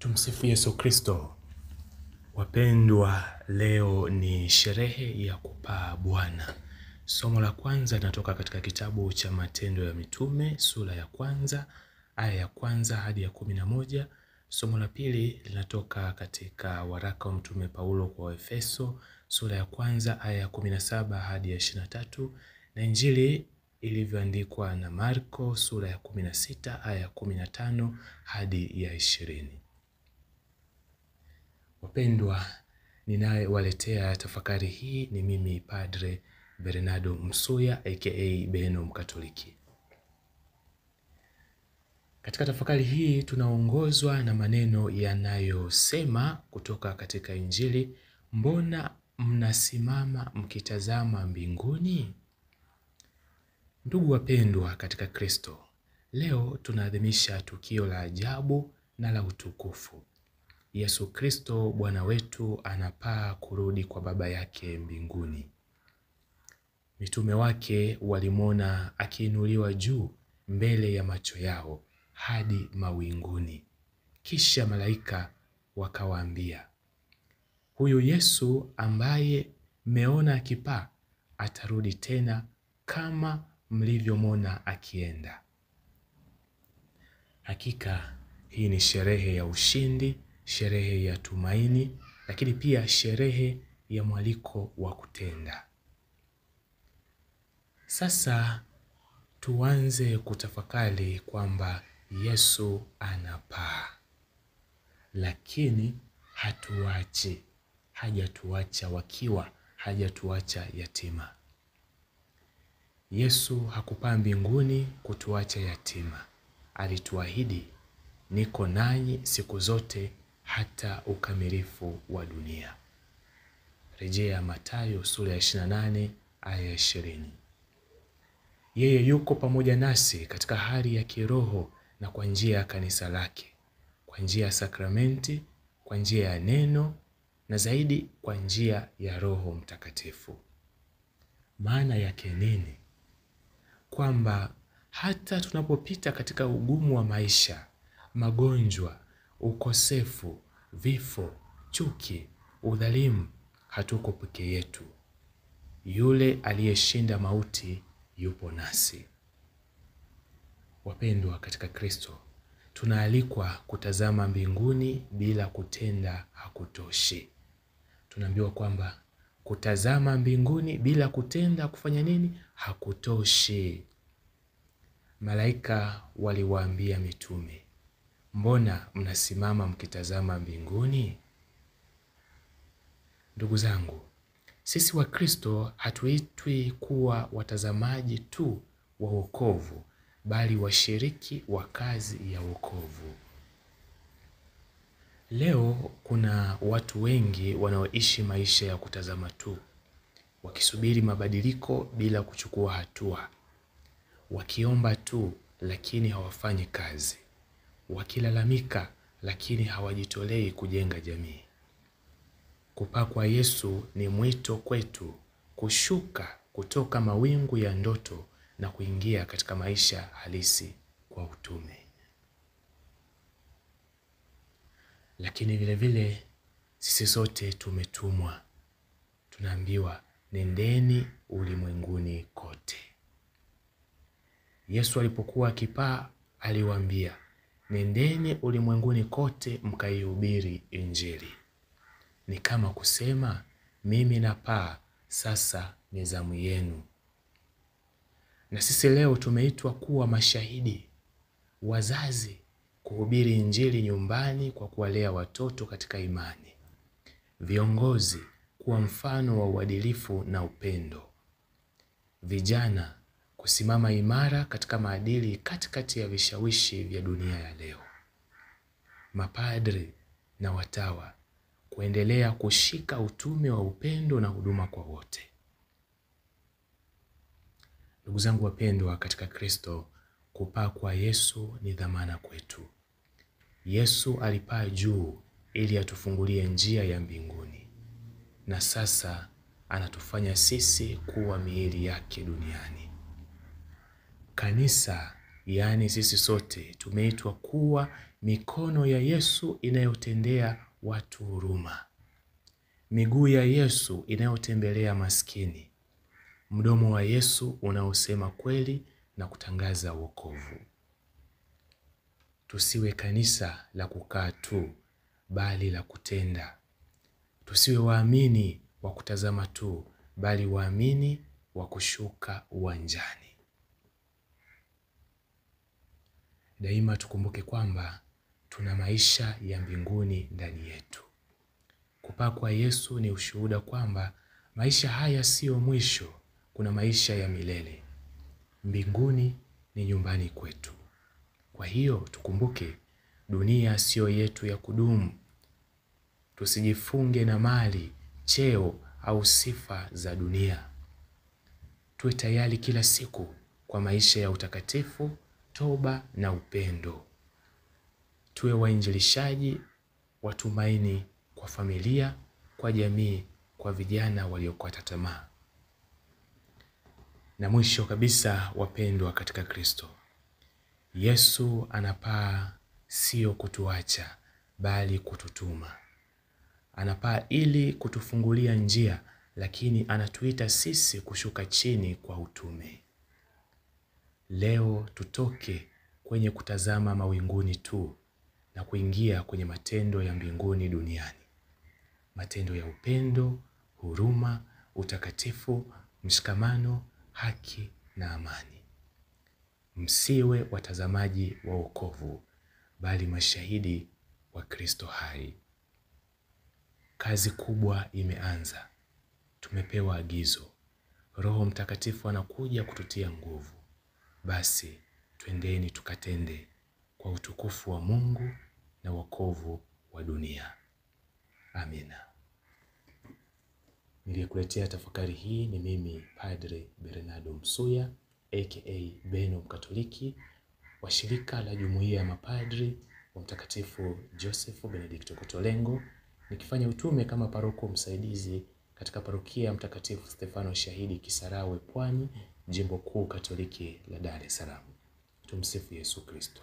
Tumsifu Yesu Kristo. Wapendwa, leo ni sherehe ya kupaa Bwana. Somo la kwanza linatoka katika kitabu cha Matendo ya Mitume sura ya kwanza aya ya kwanza hadi ya 11. Somo la pili linatoka katika waraka wa Mtume Paulo kwa Efeso sura ya kwanza aya ya 17 hadi ya 23, na Injili ilivyoandikwa na Marko sura ya 16 aya ya 15 hadi ya 20. Wapendwa, ninayewaletea tafakari hii ni mimi Padre Bernardo Msuya aka Beno Mkatoliki. Katika tafakari hii tunaongozwa na maneno yanayosema kutoka katika Injili: mbona mnasimama mkitazama mbinguni? Ndugu wapendwa katika Kristo, leo tunaadhimisha tukio la ajabu na la utukufu. Yesu Kristo Bwana wetu anapaa kurudi kwa Baba yake mbinguni. Mitume wake walimwona akiinuliwa juu mbele ya macho yao hadi mawinguni. Kisha malaika wakawaambia, huyu Yesu ambaye mmeona akipaa atarudi tena kama mlivyomwona akienda. Hakika hii ni sherehe ya ushindi, sherehe ya tumaini, lakini pia sherehe ya mwaliko wa kutenda. Sasa tuanze kutafakari kwamba Yesu anapaa, lakini hatuachi, hajatuacha wakiwa, hajatuacha yatima. Yesu hakupaa mbinguni kutuacha yatima. Alituahidi, niko nanyi siku zote hata ukamilifu wa dunia. Rejea Mathayo sura ya 28 aya ya 20. Yeye yuko pamoja nasi katika hali ya kiroho na kwa njia ya kanisa lake, kwa njia ya sakramenti, kwa njia ya neno na zaidi kwa njia ya Roho Mtakatifu. Maana yake nini? Kwamba hata tunapopita katika ugumu wa maisha, magonjwa, ukosefu, vifo, chuki, udhalimu, hatuko peke yetu. Yule aliyeshinda mauti yupo nasi. Wapendwa katika Kristo, tunaalikwa kutazama mbinguni bila kutenda hakutoshi. Tunaambiwa kwamba kutazama mbinguni bila kutenda kufanya nini? Hakutoshi. Malaika waliwaambia mitume, mbona mnasimama mkitazama mbinguni? Ndugu zangu, sisi wa Kristo hatuitwi kuwa watazamaji tu wa wokovu, bali washiriki wa kazi ya wokovu. Leo kuna watu wengi wanaoishi maisha ya kutazama tu, wakisubiri mabadiliko bila kuchukua hatua, wakiomba tu lakini hawafanyi kazi, wakilalamika lakini hawajitolei kujenga jamii. Kupaa kwa Yesu ni mwito kwetu kushuka kutoka mawingu ya ndoto na kuingia katika maisha halisi kwa utume. Lakini vile vile sisi sote tumetumwa. Tunaambiwa nendeni ulimwenguni kote. Yesu alipokuwa akipaa aliwaambia, nendeni ulimwenguni kote mkaihubiri Injili. Ni kama kusema, mimi napaa, sasa ni zamu yenu. Na sisi leo tumeitwa kuwa mashahidi, wazazi, kuhubiri Injili nyumbani kwa kuwalea watoto katika imani, viongozi kuwa mfano wa uadilifu na upendo, vijana kusimama imara katika maadili katikati ya vishawishi vya dunia ya leo, mapadri na watawa kuendelea kushika utume wa upendo na huduma kwa wote. Ndugu zangu wapendwa katika Kristo, kupaa kwa Yesu ni dhamana kwetu. Yesu alipaa juu ili atufungulie njia ya mbinguni, na sasa anatufanya sisi kuwa miili yake duniani. Kanisa Yaani sisi sote tumeitwa kuwa mikono ya Yesu inayotendea watu huruma, miguu ya Yesu inayotembelea maskini, mdomo wa Yesu unaosema kweli na kutangaza wokovu. Tusiwe kanisa la kukaa tu, bali la kutenda. Tusiwe waamini wa kutazama tu, bali waamini wa kushuka uwanjani. Daima tukumbuke kwamba tuna maisha ya mbinguni ndani yetu. Kupaa kwa Yesu ni ushuhuda kwamba maisha haya siyo mwisho, kuna maisha ya milele. Mbinguni ni nyumbani kwetu. Kwa hiyo tukumbuke, dunia siyo yetu ya kudumu. Tusijifunge na mali, cheo au sifa za dunia. Tuwe tayari kila siku kwa maisha ya utakatifu, toba na upendo. Tuwe wainjilishaji wa tumaini kwa familia, kwa jamii, kwa vijana waliokata tamaa. Na mwisho kabisa, wapendwa katika Kristo, Yesu anapaa sio kutuacha, bali kututuma. Anapaa ili kutufungulia njia, lakini anatuita sisi kushuka chini kwa utume. Leo tutoke kwenye kutazama mawinguni tu na kuingia kwenye matendo ya mbinguni duniani. Matendo ya upendo, huruma, utakatifu, mshikamano, haki na amani. Msiwe watazamaji wa wokovu, bali mashahidi wa Kristo hai. Kazi kubwa imeanza. Tumepewa agizo. Roho Mtakatifu anakuja kututia nguvu. Basi twendeni tukatende kwa utukufu wa Mungu na wokovu wa dunia. Amina. Niliyekuletea tafakari hii ni mimi Padre Bernardo Msuya, aka Beno Mkatoliki, wa shirika la Jumuiya ya Mapadri wa Mtakatifu Joseph Benedicto Kotolengo, nikifanya utume kama paroko msaidizi katika parokia ya Mtakatifu Stefano Shahidi Kisarawe, Pwani, Jimbo Kuu Katoliki la Dar es Salaam. Tumsifu Yesu Kristo.